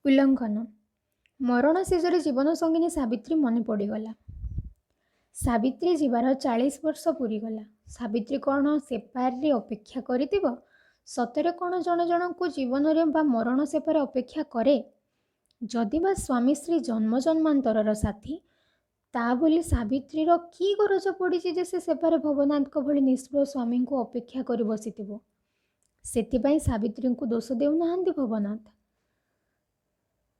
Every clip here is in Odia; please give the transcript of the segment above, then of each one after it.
ଉଲ୍ଲଙ୍ଘନ। ମରଣ ଶେଯରେ ଜୀବନସଙ୍ଗିନୀ ସାବିତ୍ରୀ ମନେ ପଡ଼ିଗଲା। ସାବିତ୍ରୀ ଯିବାର 40 ବର୍ଷ ପୂରିଗଲା। ସାବିତ୍ରୀ କ'ଣ ସେପାରରେ ଅପେକ୍ଷା କରିଥିବ? ସତରେ କ'ଣ ଜଣେ ଜଣକୁ ଜୀବନରେ ବା ମରଣ ସେପାରେ ଅପେକ୍ଷା କରେ? ଯଦି ବା ସ୍ୱାମୀ ସ୍ତ୍ରୀ ଜନ୍ମ ଜନ୍ମାନ୍ତରର ସାଥୀ, ତା ବୋଲି ସାବିତ୍ରୀର କି ଗରଜ ପଡ଼ିଛି ଯେ ସେ ସେପାରେ ଭବନାଥଙ୍କ ଭଳି ନିଷ୍ପୃହ ସ୍ୱାମୀଙ୍କୁ ଅପେକ୍ଷା କରି ବସିଥିବ? ସେଥିପାଇଁ ସାବିତ୍ରୀଙ୍କୁ ଦୋଷ ଦେଉନାହାନ୍ତି ଭବନାଥ।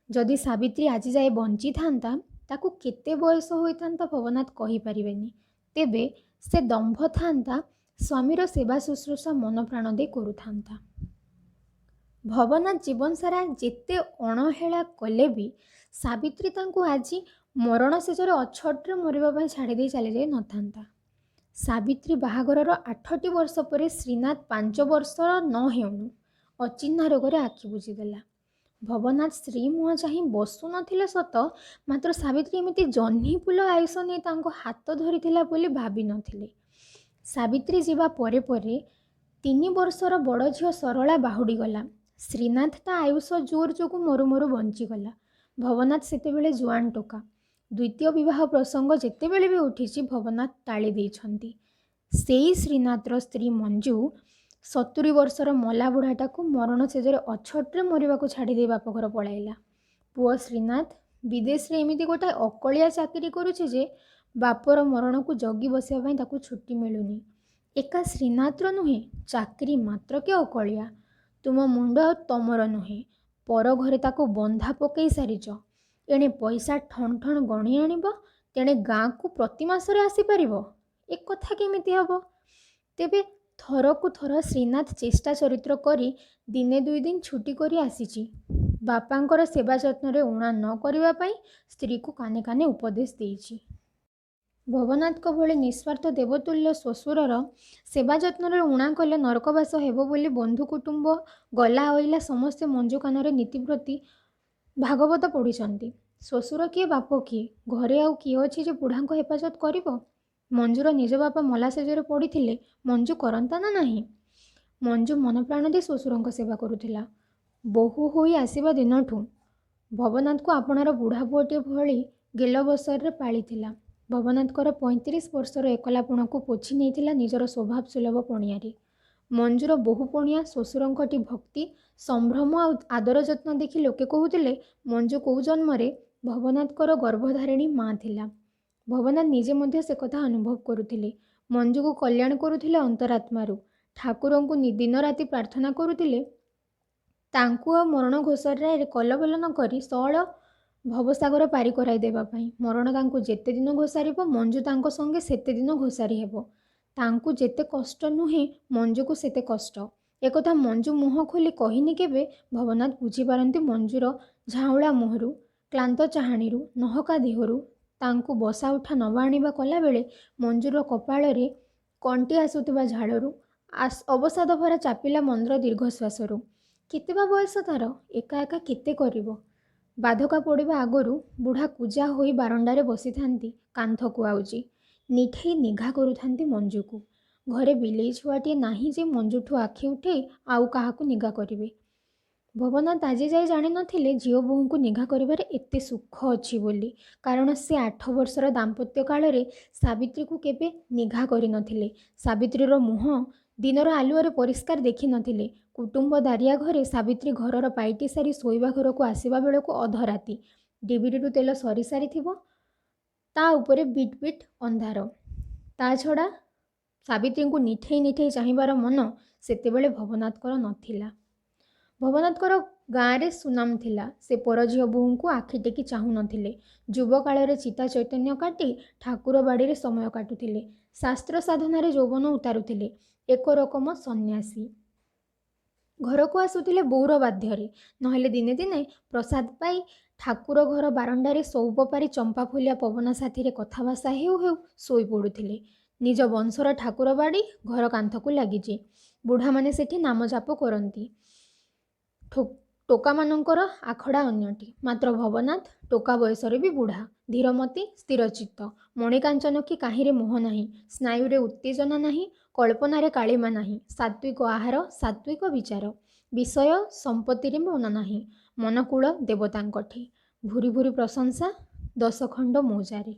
ଯଦି ସାବିତ୍ରୀ ଆଜିଯାଏ ବଞ୍ଚିଥାନ୍ତା, ତାକୁ କେତେ ବୟସ ହୋଇଥାନ୍ତା ଭବନାଥ କହିପାରିବେନି। ତେବେ ସେ ଦମ୍ଭ ଥାନ୍ତା, ସ୍ୱାମୀର ସେବା ଶୁଶ୍ରୂଷା ମନ ପ୍ରାଣ ଦେଇ କରୁଥାନ୍ତା। ଭବନାଥ ଜୀବନସାରା ଯେତେ ଅଣହେଳା କଲେ ବି ସାବିତ୍ରୀ ତାଙ୍କୁ ଆଜି ମରଣ ଶେଯରେ ଅଛଟରେ ମରିବା ପାଇଁ ଛାଡ଼ିଦେଇ ଚାଲିଯାଇ ନଥାନ୍ତା। ସାବିତ୍ରୀ ବାହାଘରର 8ଟି ବର୍ଷ ପରେ ଶ୍ରୀନାଥ 5 ବର୍ଷର ନ ହେଉଣୁ ଅଚିହ୍ନା ରୋଗରେ ଆଖି ବୁଜିଦେଲା। ଭବନାଥ ସ୍ତ୍ରୀ ମୁହଁ ଚାହିଁ ବସୁ ନଥିଲେ ସତ, ମାତ୍ର ସାବିତ୍ରୀ ଏମିତି ଜହ୍ନିଫୁଲ ଆୟୁଷ ନେଇ ତାଙ୍କ ହାତ ଧରିଥିଲା ବୋଲି ଭାବି ନଥିଲେ। ସାବିତ୍ରୀ ଯିବା ପରେ ପରେ 3 ବର୍ଷର ବଡ଼ ଝିଅ ସରଳା ବାହୁଡ଼ିଗଲା। ଶ୍ରୀନାଥ ତା ଆୟୁଷ ଜୋର ଯୋଗୁଁ ମରୁ ମରୁ ବଞ୍ଚିଗଲା। ଭବନାଥ ସେତେବେଳେ ଜୁଆନ ଟୋକା। ଦ୍ୱିତୀୟ ବିବାହ ପ୍ରସଙ୍ଗ ଯେତେବେଳେ ବି ଉଠିଛି, ଭବନାଥ ଟାଳି ଦେଇଛନ୍ତି। ସେଇ ଶ୍ରୀନାଥର ସ୍ତ୍ରୀ ମଞ୍ଜୁ 70 ବର୍ଷର ମଲା ବୁଢ଼ାଟାକୁ ମରଣ ଶେଯରେ ଅଛଟରେ ମରିବାକୁ ଛାଡ଼ିଦେଇ ବାପଘର ପଳାଇଲା। ପୁଅ ଶ୍ରୀନାଥ ବିଦେଶରେ ଏମିତି ଗୋଟାଏ ଅକଳିଆ ଚାକିରି କରୁଛି ଯେ ବାପର ମରଣକୁ ଜଗି ବସିବା ପାଇଁ ତାକୁ ଛୁଟି ମିଳୁନି। ଏକା ଶ୍ରୀନାଥର ନୁହେଁ, ଚାକିରି ମାତ୍ରକେ ଅକଳିଆ। ତୁମ ମୁଣ୍ଡ ଆଉ ତମର ନୁହେଁ, ପର ଘରେ ତାକୁ ବନ୍ଧା ପକେଇ ସାରିଛ। ଏଣେ ପଇସା ଠଣ ଠଣ ଗଣି ଆଣିବ, ତେଣେ ଗାଁକୁ ପ୍ରତି ମାସରେ ଆସିପାରିବ, ଏ କଥା କେମିତି ହେବ? ତେବେ ଥରକୁ ଥର ଶ୍ରୀନାଥ ଚେଷ୍ଟା ଚରିତ୍ର କରି ଦିନେ ଦୁଇଦିନ ଛୁଟି କରି ଆସିଛି। ବାପାଙ୍କର ସେବା ଯତ୍ନରେ ଊଣା ନ କରିବା ପାଇଁ ସ୍ତ୍ରୀକୁ କାନେ କାନେ ଉପଦେଶ ଦେଇଛି। ଭବନାଥଙ୍କ ଭଳି ନିସ୍ୱାର୍ଥ ଦେବତୁଲ୍ୟ ଶ୍ୱଶୁରର ସେବା ଯତ୍ନରେ ଊଣା କଲେ ନରକବାସ ହେବ ବୋଲି ବନ୍ଧୁ କୁଟୁମ୍ବ ଗଲା ଅଇଲା ସମସ୍ତେ ମଞ୍ଜୁ କାନରେ ନୀତିପ୍ରତି ଭାଗବତ ପଢ଼ିଛନ୍ତି। ଶ୍ୱଶୁର କିଏ, ବାପ କିଏ, ଘରେ ଆଉ କିଏ ଅଛି ଯେ ବୁଢ଼ାଙ୍କ ହେଫାଜତ କରିବ? ମଞ୍ଜୁର ନିଜ ବାପା ମଲା ଶେଯରେ ପଡ଼ିଥିଲେ ମଞ୍ଜୁ କରନ୍ତା ନା ନାହିଁ? ମଞ୍ଜୁ ମନ ପ୍ରାଣ ଦେଇ ଶ୍ୱଶୁରଙ୍କ ସେବା କରୁଥିଲା। ବୋହୂ ହୋଇ ଆସିବା ଦିନଠୁଁ ଭବନାଥକୁ ଆପଣାର ବୁଢ଼ା ପୁଅଟିଏ ଭଳି ଗେଲବସରରେ ପାଳିଥିଲା। ଭବନାଥଙ୍କର 35 ବର୍ଷର ଏକଲାପଣକୁ ପୋଛି ନେଇଥିଲା ନିଜର ସ୍ୱଭାବ ସୁଲଭ ପଣିଆରେ। ମଞ୍ଜୁର ବୋହୂ ପଣିଆ, ଶ୍ୱଶୁରଙ୍କଠି ଭକ୍ତି, ସମ୍ଭ୍ରମ ଆଉ ଆଦର ଯତ୍ନ ଦେଖି ଲୋକେ କହୁଥିଲେ ମଞ୍ଜୁ କୋଉ ଜନ୍ମରେ ଭବନାଥଙ୍କର ଗର୍ଭଧାରିଣୀ ମା ଥିଲା। ଭବନାଥ ନିଜେ ମଧ୍ୟ ସେ କଥା ଅନୁଭବ କରୁଥିଲେ। ମଞ୍ଜୁକୁ କଲ୍ୟାଣ କରୁଥିଲେ ଅନ୍ତରାତ୍ମାରୁ। ଠାକୁରଙ୍କୁ ଦିନରାତି ପ୍ରାର୍ଥନା କରୁଥିଲେ ତାଙ୍କୁ ଆଉ ମରଣ ଘୋଷରାରେ କଲବଲ ନ କରି ସଅଳ ଭବସାଗର ପାରି କରାଇ ଦେବା ପାଇଁ। ମରଣ ତାଙ୍କୁ ଯେତେ ଦିନ ଘୋଷାରିବ, ମଞ୍ଜୁ ତାଙ୍କ ସଙ୍ଗେ ସେତେ ଦିନ ଘୋଷାରି ହେବ। ତାଙ୍କୁ ଯେତେ କଷ୍ଟ ନୁହେଁ, ମଞ୍ଜୁକୁ ସେତେ କଷ୍ଟ। ଏକଥା ମଞ୍ଜୁ ମୁହଁ ଖୋଲି କହିନି କେବେ। ଭବନାଥ ବୁଝିପାରନ୍ତି ମଞ୍ଜୁର ଝାଉଁଳା ମୁହଁରୁ, କ୍ଳାନ୍ତ ଚାହାଣୀରୁ, ନହକା ଦେହରୁ। ତାଙ୍କୁ ବସା ଉଠା ନବା ଆଣିବା କଲାବେଳେ ମଞ୍ଜୁର କପାଳରେ କଣ୍ଟି ଆସୁଥିବା ଝାଳରୁ, ଅବସାଦ ଭରା ଚାପିଲା ମନ୍ଦ୍ର ଦୀର୍ଘଶ୍ୱାସରୁ। କେତେ ବା ବୟସ ତାର, ଏକା ଏକା କେତେ କରିବ? ବାଧକା ପଡ଼ିବା ଆଗରୁ ବୁଢ଼ା କୁଜା ହୋଇ ବାରଣ୍ଡାରେ ବସିଥାନ୍ତି କାନ୍ଥକୁ ଆଉଜି, ନିଠେଇ ନିଘା କରୁଥାନ୍ତି ମଞ୍ଜୁକୁ। ଘରେ ବିଲେଇ ଛୁଆଟିଏ ନାହିଁ ଯେ ମଞ୍ଜୁଠୁ ଆଖି ଉଠେଇ ଆଉ କାହାକୁ ନିଘା କରିବେ। ଭବନାଥ ଆଜି ଯାଏ ଜାଣିନଥିଲେ ଝିଅ ବୋହୂଙ୍କୁ ନିଘା କରିବାରେ ଏତେ ସୁଖ ଅଛି ବୋଲି। କାରଣ ସେ 8 ବର୍ଷର ଦାମ୍ପତ୍ୟ କାଳରେ ସାବିତ୍ରୀକୁ କେବେ ନିଘା କରିନଥିଲେ। ସାବିତ୍ରୀର ମୁହଁ ଦିନର ଆଲୁଅରେ ପରିଷ୍କାର ଦେଖିନଥିଲେ। କୁଟୁମ୍ବ ଦାରିଆ ଘରେ ସାବିତ୍ରୀ ଘରର ପାଇଟି ସାରି ଶୋଇବା ଘରକୁ ଆସିବା ବେଳକୁ ଅଧରାତି। ଡିବିରିରୁ ତେଲ ସରି ସାରିଥିବ, ତା ଉପରେ ବିଟ୍ ବିଟ୍ ଅନ୍ଧାର। ତା ଛଡ଼ା ସାବିତ୍ରୀଙ୍କୁ ନିଠେଇ ନିଠେଇ ଚାହିଁବାର ମନ ସେତେବେଳେ ଭବନାଥଙ୍କର ନଥିଲା। ଭବନାଥଙ୍କର ଗାଁରେ ସୁନାମ ଥିଲା, ସେ ପରଝିଅ ବୋହୂଙ୍କୁ ଆଖି ଟେକି ଚାହୁଁନଥିଲେ। ଯୁବକାଳରେ ଚିତା ଚୈତନ୍ୟ କାଟି ଠାକୁର ବାଡ଼ିରେ ସମୟ କାଟୁଥିଲେ। ଶାସ୍ତ୍ର ସାଧନାରେ ଯୌବନ ଉତାରୁଥିଲେ। ଏକ ରକମ ସନ୍ନ୍ୟାସୀ। ଘରକୁ ଆସୁଥିଲେ ବୋଉର ବାଧ୍ୟରେ, ନହେଲେ ଦିନେ ଦିନେ ପ୍ରସାଦ ପାଇ ଠାକୁର ଘର ବାରଣ୍ଡାରେ ସଉପ ପାରି ଚମ୍ପା ଫୁଲିଆ ପବନ ସାଥିରେ କଥାଭାଷା ହେଉ ହେଉ ଶୋଇପଡ଼ୁଥିଲେ। ନିଜ ବଂଶର ଠାକୁର ବାଡ଼ି ଘର କାନ୍ଥକୁ ଲାଗିଛି। ବୁଢ଼ାମାନେ ସେଠି ନାମ ଜାପ କରନ୍ତି। ଟୋକାମାନଙ୍କର ଆଖଡ଼ା ଅନ୍ୟଟି। ମାତ୍ର ଭବନାଥ ଟୋକା ବୟସରେ ବି ବୁଢ଼ା, ଧୀରମତି, ସ୍ଥିରଚିତ୍ତ। ମଣିକାଞ୍ଚନ କି କାହିଁରେ ମୋହ ନାହିଁ, ସ୍ନାୟୁରେ ଉତ୍ତେଜନା ନାହିଁ, କଳ୍ପନାରେ କାଳିମା ନାହିଁ। ସାତ୍ତ୍ୱିକ ଆହାର, ସାତ୍ତ୍ୱିକ ବିଚାର। ବିଷୟ ସମ୍ପତ୍ତିରେ ମନ ନାହିଁ, ମନ କୁଳ ଦେବତାଙ୍କଠି। ଭୂରି ଭୂରି ପ୍ରଶଂସା ଦଶଖଣ୍ଡ ମୌଜାରେ।